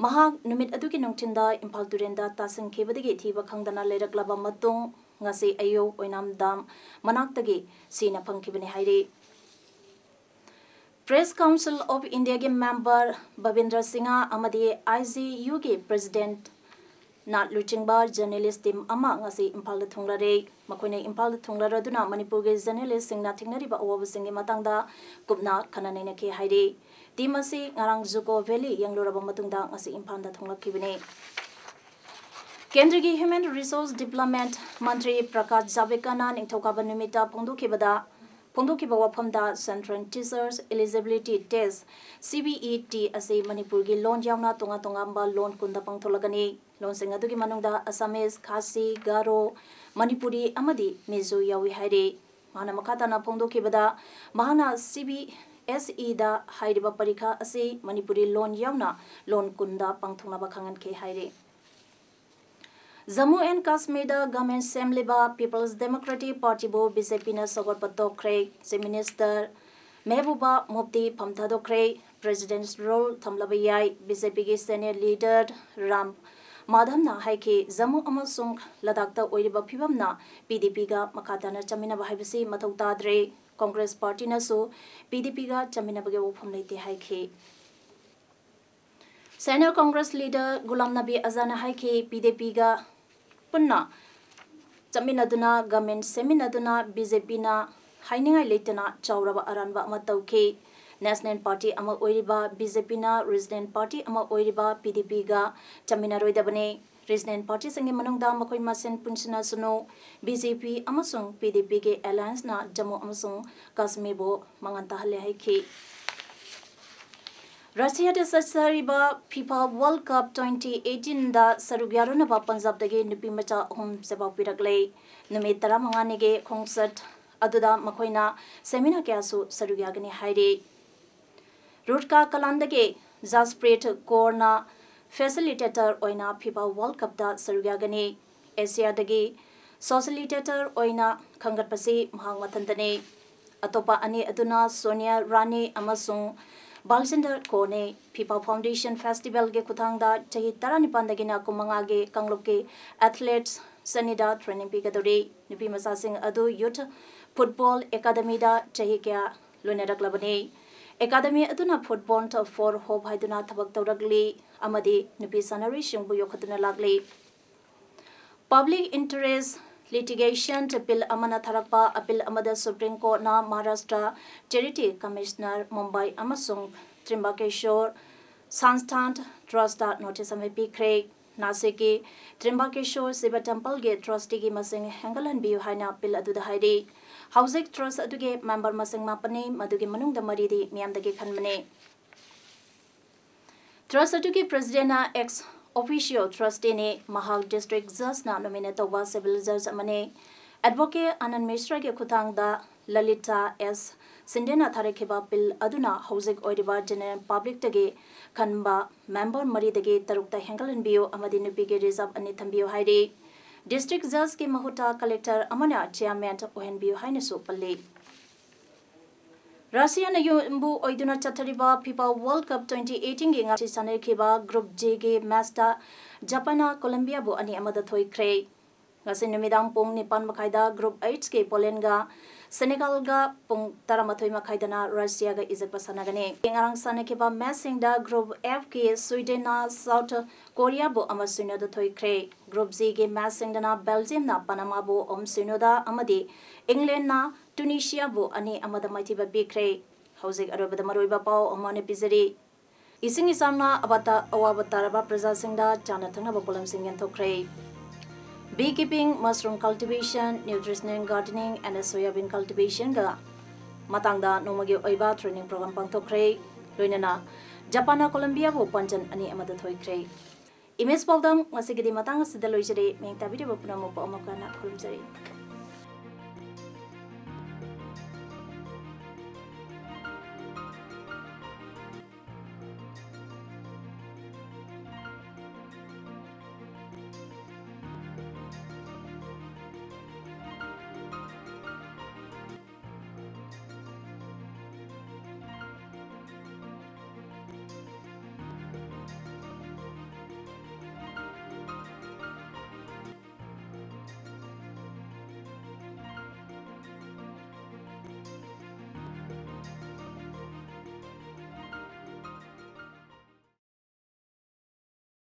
ꯃꯍꯥꯛ ꯅꯨꯃꯤꯠ ꯑꯗꯨꯒꯤ ꯅꯨꯡꯊꯤꯜꯗ ꯏꯝꯐꯥꯜ ꯇꯨꯔꯦꯟꯗ ꯇꯥꯁꯤꯟꯈꯤꯕꯗꯒꯤ ꯊꯤꯕ ꯈꯪꯗꯅ ꯂꯩꯔꯛꯂꯕ ꯃꯇꯨꯡ ꯉꯁꯤ ꯑꯌꯨꯛ ꯑꯣꯏꯅꯥꯝ ꯗꯥꯝ ꯃꯅꯥꯛꯇꯒꯤ ꯁꯤꯅ ꯐꯪꯈꯤꯕꯅꯤ ꯍꯥꯏꯔꯤ꯫ Press Council of Indiaꯒꯤ ꯃꯦꯝꯕꯔ ꯕꯕꯤꯟꯗ꯭ꯔ ꯁꯤꯡꯍ ꯑꯃꯗꯤ ꯑꯥꯏ ꯖꯤ ꯌꯨꯒꯤ ꯄ꯭ꯔꯦꯁꯤꯗꯦꯟꯠꯅ ꯂꯨꯆꯤꯡꯕ ꯖꯔꯅꯦꯂꯤꯁ ꯇꯤꯝ ꯑꯃ ꯉꯁꯤ ꯏꯝꯐꯥꯜꯗ ꯊꯨꯡꯂꯔꯦ꯫ ꯃꯈꯣꯏꯅ ꯏꯝꯐꯥꯜꯗ ꯊꯨꯡꯂꯔꯗꯨꯅ ꯃꯅꯤꯄꯨꯔꯒꯤ ꯖꯔꯅꯦꯂꯤꯁꯁꯤꯡꯅ ꯊꯦꯡꯅꯔꯤꯕ ꯑꯋꯥꯕꯁꯤꯡꯒꯤ ꯃꯇꯥꯡꯗ ꯀꯨꯞꯅ ꯈꯟꯅ ꯅꯩꯅꯈꯤ ꯍꯥꯏꯔꯤ꯫ ꯇꯤꯝ ꯑꯁꯤ ꯉꯔꯥꯡ ꯖꯨꯀꯣ ꯚꯦꯂꯤ ꯌꯦꯡꯂꯨꯔꯕ ꯃꯇꯨꯡꯗ ꯉꯁꯤ ꯏꯝꯐꯥꯜꯗ ꯊꯨꯡꯂꯛꯈꯤꯕꯅꯤ꯫ ꯀꯦꯟꯗ꯭ꯔꯒꯤ Human Resource Development ꯃꯟꯇ꯭ꯔꯤ ꯄ꯭ꯔꯀꯥꯁ ꯖꯥꯕꯦꯗꯀꯔꯅ ꯅꯤꯡꯊꯧꯀꯥꯕ ꯅꯨꯃꯤꯠꯇ ꯐꯣꯡꯗꯣꯛꯈꯤꯕꯗ, ꯐꯣꯡꯗꯣꯛꯈꯤꯕ ꯋꯥꯐꯝꯗ Central Teachers Eligibility Test, C B E T, ꯑꯁꯤ ꯃꯅꯤꯄꯨꯔꯒꯤ ꯂꯣꯟ ꯌꯥꯎꯅ ꯇꯣꯉꯥꯟ ꯇꯣꯉꯥꯟꯕ ꯂꯣꯟ ꯀꯨꯟꯗ ꯄꯥꯡꯊꯣꯛꯂꯒꯅꯤ꯫ ꯂꯣꯟꯁꯤꯡ ꯑꯗꯨꯒꯤ ꯃꯅꯨꯡꯗ ꯑꯁꯥꯃꯤꯁ, ꯈꯥꯁꯤ, ꯒꯥꯔꯣ, ꯃꯅꯤꯄꯨꯔꯤ ꯑꯃꯗꯤ ꯃꯤꯖꯣ ꯌꯥꯎꯏ ꯍꯥꯏꯔꯤ꯫ ꯃꯍꯥꯛꯅ ꯃꯈꯥ ꯇꯥꯅ ꯐꯣꯡꯗꯣꯛꯈꯤꯕꯗ, ꯃꯍꯥꯛꯅ C B S E ꯗ ꯍꯥꯏꯔꯤꯕ ꯄꯔꯤꯈꯥ ꯑꯁꯤ ꯃꯅꯤꯄꯨꯔꯤ ꯂꯣꯟ ꯌꯥꯎꯅ ꯂꯣꯟ ꯀꯨꯟꯗ ꯄꯥꯡꯊꯣꯛꯅꯕ ꯈꯪꯍꯟꯈꯤ ꯍꯥꯏꯔꯤ꯫ ꯖꯝꯃꯨ ꯑꯦꯟ ꯀꯥꯁꯃꯤꯔꯗ ꯒꯚꯔꯟꯃꯦꯟꯠ ꯁꯦꯝꯂꯤꯕ People's Democratic Partyꯕꯨ BJPꯅ ꯁꯧꯒꯠꯄ ꯇꯣꯛꯈ꯭ꯔꯦ꯫ ꯆꯤꯐ ꯃꯤꯅꯤꯁꯇꯔ ꯃꯦꯍꯕꯨꯕꯥ ꯃꯨꯐꯇꯤ ꯐꯝ ꯊꯥꯗꯣꯛꯈ꯭ꯔꯦ꯫ President's rule ꯊꯝꯂꯕ ꯌꯥꯏ꯫ BJPꯒꯤ senior leader ꯔꯥꯝ ꯃꯥꯙꯕꯅ ꯍꯥꯏꯈꯤ, ꯖꯝꯃꯨ ꯑꯃꯁꯨꯡ ꯂꯗꯥꯈꯇ ꯑꯣꯏꯔꯤꯕ ꯐꯤꯕꯝꯅ PDPꯒ ꯃꯈꯥ ꯇꯥꯅ ꯆꯠꯃꯤꯟꯅꯕ ꯍꯥꯏꯕꯁꯤ ꯃꯊꯧ ꯇꯥꯗ꯭ꯔꯦ꯫ ꯀꯣꯡꯒ꯭ꯔꯦꯁ ꯄꯥꯔꯇꯤꯅꯁꯨ PDPꯒ ꯆꯠꯃꯤꯟꯅꯕꯒꯤ ꯋꯥꯐꯝ ꯂꯩꯇꯦ ꯍꯥꯏꯈꯤ꯫ Senior Congress leader ꯒꯨꯂꯥꯝ ꯅꯕꯤ ꯑꯖꯥꯗꯅ ꯍꯥꯏꯈꯤ, PDPꯒ ꯄꯨꯟꯅ ꯆꯠꯃꯤꯟꯅꯗꯨꯅ ꯒꯚꯔꯟꯃꯦꯟꯠ ꯁꯦꯝꯃꯤꯟꯅꯗꯨꯅ BJPꯅ ꯍꯥꯏꯅꯤꯡꯉꯥꯏ ꯂꯩꯇꯅ ꯆꯥꯎꯔꯕ ꯑꯔꯥꯟꯕ ꯑꯃ ꯇꯧꯈꯤ꯫ National party ꯑꯃ ꯑꯣꯏꯔꯤꯕ BJPꯅ regional party ꯑꯃ ꯑꯣꯏꯔꯤꯕ PDPꯒ ꯆꯠꯃꯤꯟꯅꯔꯣꯏꯗꯕꯅꯤ꯫ Regional partyꯁꯤꯡꯒꯤ ꯃꯅꯨꯡꯗ ꯃꯈꯣꯏ ꯃꯁꯦꯟ ꯄꯨꯟꯁꯤꯟꯅꯁꯅꯨ꯫ BJP ꯑꯃꯁꯨꯡ PDPꯒꯤ allianceꯅ ꯖꯝꯃꯨ ꯑꯃꯁꯨꯡ ꯀꯥꯁꯃꯤꯔꯕꯨ ꯃꯥꯡꯍꯟ ꯇꯥꯍꯜꯂꯦ ꯍꯥꯏꯈꯤ꯫ ꯔꯁꯤꯌꯥꯗ ꯆꯠꯊꯔꯤꯕ FIFA World Cup twenty eighteenꯗ ꯁꯔꯨꯛ ꯌꯥꯔꯨꯅꯕ ꯄꯟꯖꯥꯕꯇꯒꯤ ꯅꯨꯄꯤ ꯃꯆꯥ ꯑꯍꯨꯝ ꯆꯦꯕꯥꯎ ꯄꯤꯔꯛꯂꯦ꯫ ꯅꯨꯃꯤꯠ ꯇꯔꯥꯃꯉꯥꯅꯤꯒꯤ ꯈꯣꯡꯆꯠ ꯑꯗꯨꯗ ꯃꯈꯣꯏꯅ seminar ꯀꯌꯥꯁꯨ ꯁꯔꯨꯛ ꯌꯥꯒꯅꯤ ꯍꯥꯏꯔꯤ꯫ ꯔꯨꯔꯀꯥ ꯀꯂꯥꯟꯗꯒꯤ ꯖꯁꯄ꯭ꯔꯤꯠ ꯀꯣꯔꯅ facilitator ꯑꯣꯏꯅ FIFA World Cupꯇ ꯁꯔꯨꯛ ꯌꯥꯒꯅꯤ꯫ ꯑꯦꯁꯤꯌꯥꯗꯒꯤ facilitator ꯑꯣꯏꯅ ꯈꯟꯒꯠꯄꯁꯤ ꯃꯍꯥꯛ ꯃꯊꯟꯇꯅꯤ꯫ ꯑꯇꯣꯞꯄ ꯑꯅꯤ ꯑꯗꯨꯅ ꯁꯣꯅꯤꯌꯥ ꯔꯥꯅꯤ ꯑꯃꯁꯨꯡ ꯕꯥꯜꯖꯤꯟꯗꯔ ꯀꯣꯔꯅꯤ꯫ FIFA Foundation Festivalꯒꯤ ꯈꯨꯠꯊꯥꯡꯗ ꯆꯍꯤ ꯇꯔꯥꯅꯤꯄꯥꯟꯗꯒꯤꯅ ꯀꯨꯟꯃꯉꯥꯒꯤ ꯀꯥꯡꯂꯨꯞꯀꯤ athletes ꯆꯅꯤꯗ training ꯄꯤꯒꯗꯧꯔꯤ꯫ ꯅꯨꯄꯤ ꯃꯆꯥꯁꯤꯡ ꯑꯗꯨ youth football academyꯗ ꯆꯍꯤ ꯀꯌꯥ ꯂꯣꯏꯅꯔꯛꯂꯕꯅꯤ꯫ Academy ꯑꯗꯨꯅ Football for Hope ꯍꯥꯏꯗꯨꯅ ꯊꯕꯛ ꯇꯧꯔꯛꯂꯤ ꯑꯃꯗꯤ ꯅꯨꯄꯤ ꯁꯥꯟꯅꯔꯣꯏꯁꯤꯡꯕꯨ ꯌꯣꯛꯈꯠꯇꯨꯅ ꯂꯥꯛꯂꯤ꯫ Public Interest Litigation Bill ꯑꯃꯅ ꯊꯥꯔꯛꯄ appeal ꯑꯃꯗ Supreme Courtꯅ Maharashtra Charity Commissioner, Mumbai ꯑꯃꯁꯨꯡ Trimbakeshwar Sansthan Trustꯇ notice ꯑꯃ ꯄꯤꯈ꯭ꯔꯦ꯫ ꯅꯥꯁꯤꯛꯀꯤ ꯇ꯭ꯔꯤꯝꯕꯀꯦꯁꯣꯔ ꯁꯤꯕ templeꯒꯤ trusteeꯒꯤ ꯃꯁꯤꯡ ꯍꯦꯟꯒꯠꯍꯟꯕꯤꯌꯨ ꯍꯥꯏꯅ bill ꯑꯗꯨꯗ ꯍꯥꯏꯔꯤ꯫ ꯍꯧꯖꯤꯛ trust ꯑꯗꯨꯒꯤ member ꯃꯁꯤꯡ ꯃꯥꯄꯟꯅꯤ, ꯃꯗꯨꯒꯤ ꯃꯅꯨꯡꯗ ꯃꯔꯤꯗꯤ ꯃꯤꯌꯥꯝꯗꯒꯤ ꯈꯟꯕꯅꯤ꯫ Trust ꯑꯗꯨꯒꯤ presidentꯅ ex officio trusteeꯅꯤ꯫ ꯃꯍꯥꯛ district judgeꯅ nominate ꯇꯧꯕ civil judge ꯑꯃꯅꯤ꯫ Advocate Anand Mishraꯒꯤ ꯈꯨꯠꯊꯥꯡꯗ ꯂꯂꯤꯇꯥ ꯑꯦꯁ ꯁꯤꯟꯗꯦꯅ ꯊꯥꯔꯛꯈꯤꯕ bill ꯑꯗꯨꯅ ꯍꯧꯖꯤꯛ ꯑꯣꯏꯔꯤꯕ general publicꯇꯒꯤ ꯈꯟꯕ member ꯃꯔꯤꯗꯒꯤ ꯇꯔꯨꯛꯇ ꯍꯦꯟꯒꯠꯍꯟꯕꯤꯌꯨ ꯑꯃꯗꯤ ꯅꯨꯄꯤꯒꯤ reserve ꯑꯅꯤ ꯊꯝꯕꯤꯌꯨ ꯍꯥꯏꯔꯤ꯫ District judgeꯀꯤ ꯃꯍꯨꯠꯇ collector ꯑꯃꯅ chairman ꯑꯣꯏꯍꯟꯕꯤꯌꯨ ꯍꯥꯏꯅꯁꯨ ꯄꯜꯂꯤ꯫ ꯔꯁꯤꯌꯥꯅ ꯌꯨꯝꯕꯨ ꯑꯣꯏꯗꯨꯅ ꯆꯠꯊꯔꯤꯕ FIFA World Cup twenty eighteenꯒꯤ ꯉꯁꯤ ꯁꯥꯟꯅꯈꯤꯕ Group Gꯒꯤ matchꯇ ꯖꯄꯥꯟꯅ ꯀꯣꯂꯝꯕꯤꯌꯥꯕꯨ ꯑꯅꯤ ꯑꯃꯗ ꯊꯣꯏꯈ꯭ꯔꯦ꯫ ꯉꯁꯤ ꯅꯨꯃꯤꯗꯥꯡ ꯄꯨꯡ ꯅꯤꯄꯥꯟ ꯃꯈꯥꯏꯗ Group Hꯒꯤ ꯄꯣꯂꯦꯟꯒ ꯁꯦꯅꯦꯒꯥꯜꯒ, ꯄꯨꯡ ꯇꯔꯥꯃꯥꯊꯣꯏ ꯃꯈꯥꯏꯗꯅ ꯔꯁꯤꯌꯥꯒ ꯏꯖꯤꯞꯀ ꯁꯥꯟꯅꯒꯅꯤ꯫ ꯉꯔꯥꯡ ꯁꯥꯟꯅꯈꯤꯕ matchꯁꯤꯡꯗ Group Fꯀꯤ ꯁ꯭ꯋꯤꯗꯦꯟꯅ ꯁꯥꯎꯠ ꯀꯣꯔꯤꯌꯥꯕꯨ ꯑꯃ ꯁꯤꯅꯣꯗ ꯊꯣꯏꯈ꯭ꯔꯦ꯫ Group Gꯒꯤ matchꯁꯤꯡꯗꯅ ꯕꯦꯜꯖꯤꯌꯝꯅ ꯄꯅꯃꯥꯕꯨ ꯑꯍꯨꯝ ꯁꯤꯅꯣꯗ ꯑꯃꯗꯤ ꯏꯪꯂꯦꯟꯅ ꯇꯨꯅꯤꯁꯤꯌꯥꯕꯨ ꯑꯅꯤ ꯑꯃꯗ ꯃꯥꯏꯊꯤꯕ ꯄꯤꯈ꯭ꯔꯦ꯫ ꯍꯧꯖꯤꯛ ꯑꯔꯣꯏꯕꯗ ꯃꯔꯨꯑꯣꯏꯕ ꯄꯥꯎ ꯑꯃ ꯑꯣꯏꯅ ꯄꯤꯖꯔꯤ꯫ ꯏꯁꯤꯡ ꯏꯆꯥꯎꯅ ꯑꯋꯥꯠꯇ-, ꯑꯋꯥꯕ ꯇꯥꯔꯕ ꯄ꯭ꯔꯖꯥꯁꯤꯡꯗ ꯆꯥꯅ ꯊꯛꯅꯕ ꯄꯣꯠꯂꯝꯁꯤꯡ ꯌꯦꯟꯊꯣꯛꯈ꯭ꯔꯦ꯫ Bee keeping, mushroom cultivation, nutritional gardening and soyabean cultivationꯒ ꯃꯇꯥꯡꯗ ꯅꯣꯡꯃꯒꯤ ꯑꯣꯏꯕ training program ꯄꯥꯡꯊꯣꯛꯈ꯭ꯔꯦ꯫ ꯂꯣꯏꯅꯅ ꯖꯄꯥꯟꯅ ꯀꯣꯂꯝꯕꯤꯌꯥꯕꯨ ꯄꯥꯟꯖꯟ ꯑꯅꯤ ꯑꯃꯗ ꯊꯣꯏꯈ꯭ꯔꯦ꯫ Image ꯄꯥꯎꯗꯝ ꯉꯁꯤꯒꯤꯗꯤ ꯃꯇꯥꯡ ꯑꯁꯤꯗ ꯂꯣꯏꯖꯔꯦ꯫ ꯃꯤꯡ ꯇꯥꯕꯤꯔꯤꯕ ꯄꯨꯝꯅꯃꯛꯄꯨ ꯑꯃꯨꯛ ꯍꯟꯅ ꯈꯨꯔꯨꯝꯖꯔꯤ꯫